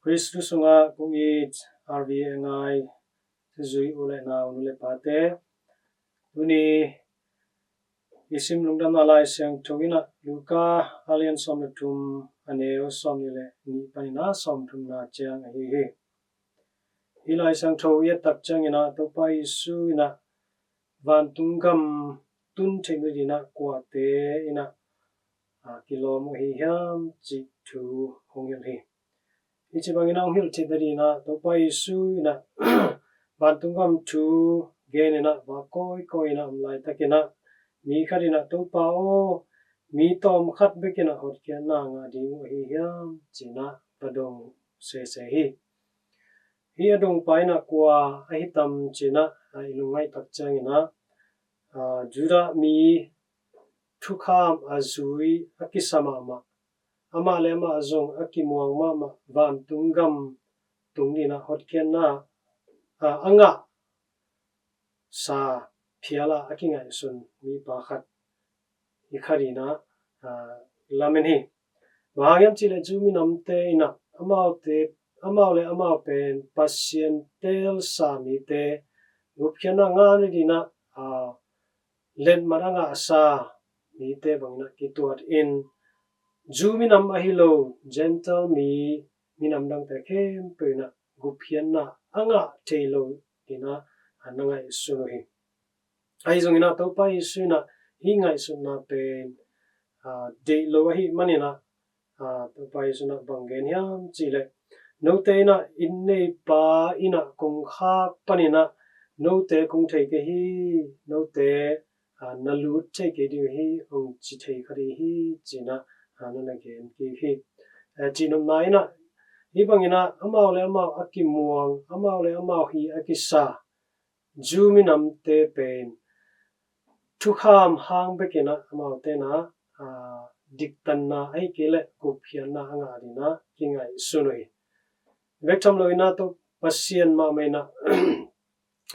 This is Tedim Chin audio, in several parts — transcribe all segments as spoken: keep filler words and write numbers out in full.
Khristu sungah kong it R V A ngai zui u le nau, nu le pate, tuni i sim lungdamna Lai Siangtho in ah Luka a lian sawm le thum, a neu sawm nih le nih panin ah sawm thumna ciang ahi hi. Hih Lai Siangtho i et tak ciangin ah Topa Jesu in ah vantung gam tun theihna dingin ah kuate in ah, a, kilawm uh ahi hiam cih thu hong hilh hi. Hih ci bangin ah hong hilh theihna dingin ah Topa Jesu in ah vantung gam thu genin ah va kawikawi in ah om laitakin ah mi khat in ah, "Topa aw, mi tawm khat bekin ah hotkhiatna ngah ding uh ahi hiam?" ci-in ah va dong sese hi. Hih a dongpa in ah kua ahi tam ci-in ah, a, i lungngaih tak ciangin ah, a, Judah mi thukham a zui a kisa mahmah, amah le amah zong a kimuang mahmah vantung gam tung dingin ah hotkhiatna, a, a ngah sa phial ah a kingaihsun mipa khat hi kha dingin ah, a, lamen hi. Bang hang hiam cih leh Jew minamte in ah amaute, amau le amau pen Pasian teelsa mite, gupkhiatna ngahna dingin ah, a, letmat a ngahsa mite bangin ah kituat in, Jew minam ahi lo Gentile mi, minam dangte khempeuh in ah gupkhiatna a ngah thei lo dingin ah, a, na ngaihsun uh hi. Ahi zongin ah Topa Jesu in ah hih ngaihsutna pen, a, deih lo ahih manin ah, a, Topa Jesu in ah bang gen hiam cih leh, "Note in ah inn neipa in ah kongkhak panin ah note kong thei kei hi, note, a, na lut thei kei ding uh hi," hong ci thei kha ding hi ci-in ah, a, na na gen kik hi. A, cihnopna in ah hih bangin ah amau le amau a kimuang, amau le amau hi a kisa Jew minamte pen thukham hang bekin ah amaute in ah, a, diktanna ahih kei leh gupkhiatna a ngah dingin ah kingaihsun uh hi. Bek tham loin ah Topa Pasian mahmah in ah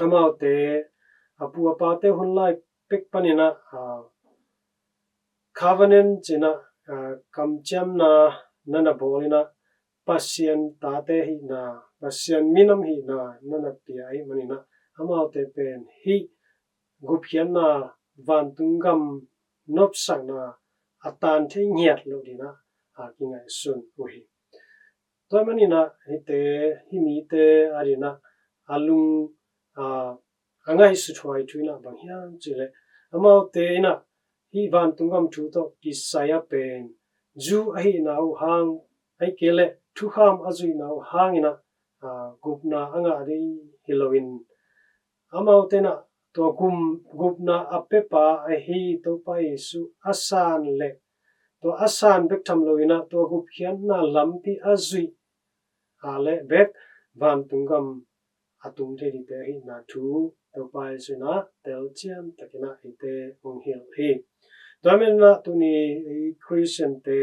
amaute a pu a pate hun lai pek panin ah, a, covenant ci-in ah, a, kamciamna na na bawl in ah Pasian tate hihna, Pasian minam hihna na na pia ahih manin ah amaute pen hih gupkhiatna, vantung gam nopsakna a tan thei ngiat loh dingin ah, a, kingaihsun uh hi. Tua ahih manin ah hihte, hih mite a dingin ah a lung, a, a ngaihsuthuai thu in ah bang hiam cih leh, amaute in ah hih vantung gam thu tawh kisai a pen Jew ahihna uh hang, ahih kei leh thukham a zuihna uh hangin ah, a, gupna a ngah ding hi loin, amaute in ah tua gum, gupna a pepa ahi Topa Jesu a san leh, tua a san bek tham loin ah tua gupkhiatna lampi a zuih a leh bek vantung gam a tung thei dingte ahihna thu Topa Jesu in ah telcian takin ah eite hong hilh hi. Tua ahih manin ah tuni i Khristiante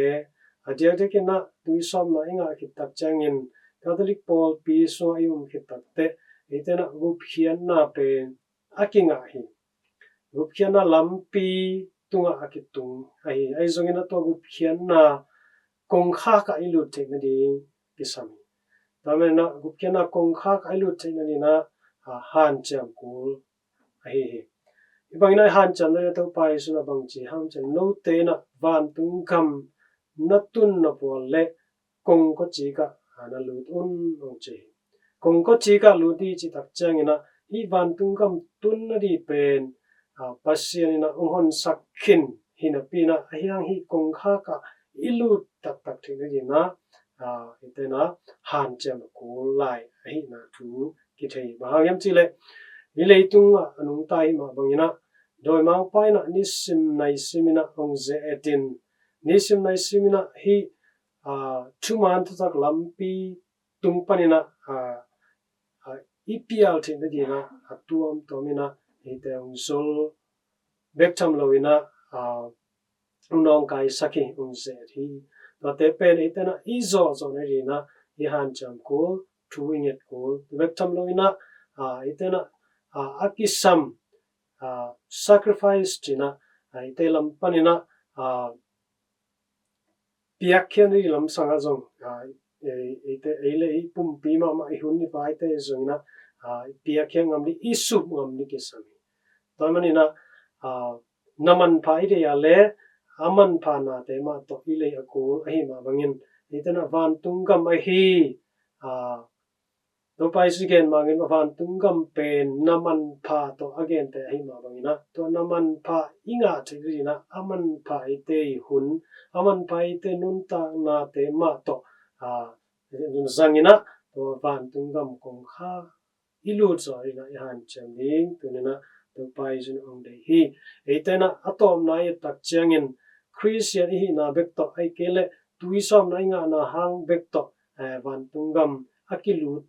a diakdiakin ah tui sawmna i ngah khit tak ciangin Catholic pawlpi sungah i om khit takteh eite in ah gupkhiatna pen a kingah hi. Gupkhiatna lampi tungah a kitung ahi, ahi zongin ah tua gupkhiatna kongkhak ah i lut theihna ding kisam hi. Tua ahih manin ah gupkhiatna kongkhak ah i lut theihna dingin ah, a, hanciam kul ahi hi. Hih bangin ah i hanciamna dingin ah Topa Jesu in ah bang ci hiam cih leh, "Note in ah vantung gam na tun nop uh leh kongkaw cikah, a, na lut un," hong ci hi. Kongkaw cikah lut ding cih tak ciangin ah hih vantung gam tun nading pen, a, Pasian in ah hong honsak khin hi napi in ah, ahi hang hih kongkhak ah i lut taktak theihna dingin ah, a, eite in ah hanciam kul lai ahihna thu kithei hi. Bang hang hiam cih leh, hih leitung ah a nungta ahih mah bangin ah dawimangpa in ah nisim naisim in ah hong ze-et in, nisim naisim in ah hih, a, thuman thutak lampi tung panin ah, a, a, i pial theihna dingin ah a tuamtuam in ah eite hong zol bek tham loin ah, a, hong nawngkaisak hi, hong ze-et hi. Tuate pen eite in ah i zawhzawhna dingin ah i hanciam kul, thu i nget kul bek tham loin ah, a, eite in ah, a, a kisam, a, sacrifice ci-in ah, a, eite lam panin ah, a, piakkhiat nading lamsang ah zong, a, Ei, eite, ei le ei pumpi mahmah i hun i vaite zong in ah, ah, i piakhia ngam ding, i sup ngam ding kisam hi. Tua manin ah, ah, na manpha i deih a le, a manpha nate mah tawh i lei a kul ahi mah bangin, eite in ah vantung gam ahi, ah, Topa Jesu gen mangin a vantung gam pen na manpha tawh a gente ahi mah bangin ah, tua na manpha i ngah theih ding in ah, a manpha eite i hun, a manpha eite nuntaknate mah tawh, ah, zangin ah, tua vantung gam kongkhak i lut zawh ding in ah i hanciam ding tuni in ah Topa Jesu in hong deih hi. Eite in ah a tawpna i et tak ciangin Khristian i hihna bek tawh, ahih kei leh tui sawmna i ngahna hang bek tawh, eh, vantung gam a kilut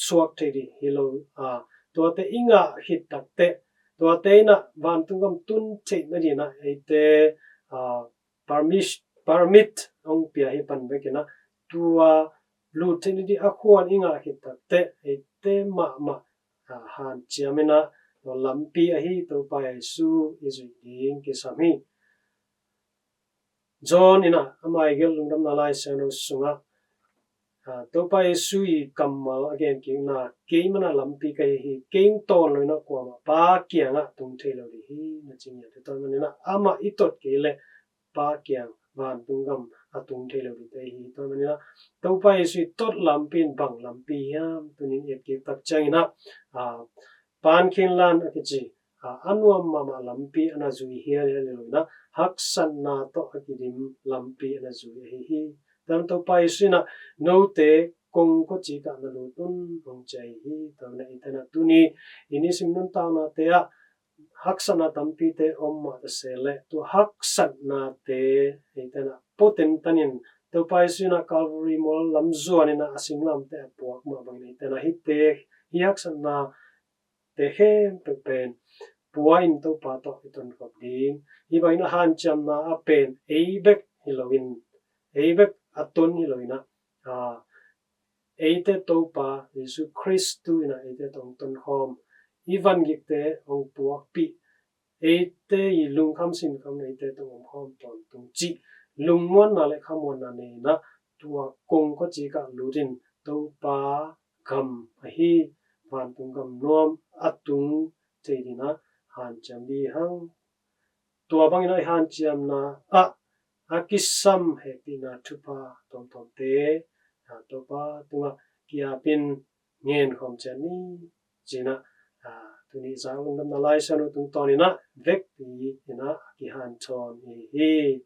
suak thei ding hi lo, ah, tuate i ngah khit takteh, tuate in ah vantung gam tun theih nading in ah eite, ah, permis-, permit hong pia hi pan bek in ah, tua lut theih nading a khuan i ngah khit takteh, eite mahmah, ah, hanciam in ah, tua lampi ahi Topa Jesu i zuih ding kisam hi. John in ah, ama i gelh Lungdamna Lai Siangtho sungah, ah, Topa Jesu i kammal a gen kikna, "Kei man ah lampi ka hi hi, kei hong tawn lo in ah kuamah Pa kiangah tung thei lo ding hi," na ci ngiat hi. Tua manin ah amah i tot kei leh Pa kiang vantung gam a tung thei lo ding te hi. Tua manin ah Topa Jesu i tot lampi in bang lampi hiam, tuni in i et kik tak ciangin ah, ah, Pan Khin Lan a kici, ah, a nuam mahmah lampi a na zui hial hial hi lo in ah, haksatna tawh a kidim lampi a na zui ahi hi. Tua manin Topa Jesu in ah, "Note kongkhak cikah na lut un," hong ci ahi hi. Tua manin eite in ah tuni i nisim nuntaknate ah haksatna tampite om mah ta se leh, tua haksatnate eite in ah pua tentan in, Topa Jesu in ah Calvary mual lam zuan in ah a singlamteh a puak mah bangin eite in ah hihte, hih haksatna te khempeuh pen pua in Topa tawh i tonkhop ding. Hih bangin a hanciamna ah pen ei bek hi lo in, ei bek a ton hi lo in ah, ah, eite Topa Jesu Khrist in ah eite tawh hong tonkhawm, i vangikte hong puakpih, eite i lungkham sinkham in eite tawh hong omkhawm tawntung cih lungmuanna le khamuanna nei in ah, tua kongkhak cikah lut in Topa gam ahi, vantung gam nuam a tung thei ding in ah hanciam ding hi hang. Tua bangin ah i hanciamna ah a kisam hehpihna thupha tuamtuamte, ah, Topa tungah ki-ap in ngen khawm ciat ni, ci-in ah, ah, tuni zan Lungdamna Lai Siangtho tungtawn in ah vekpi in ah kihanthawn i hi.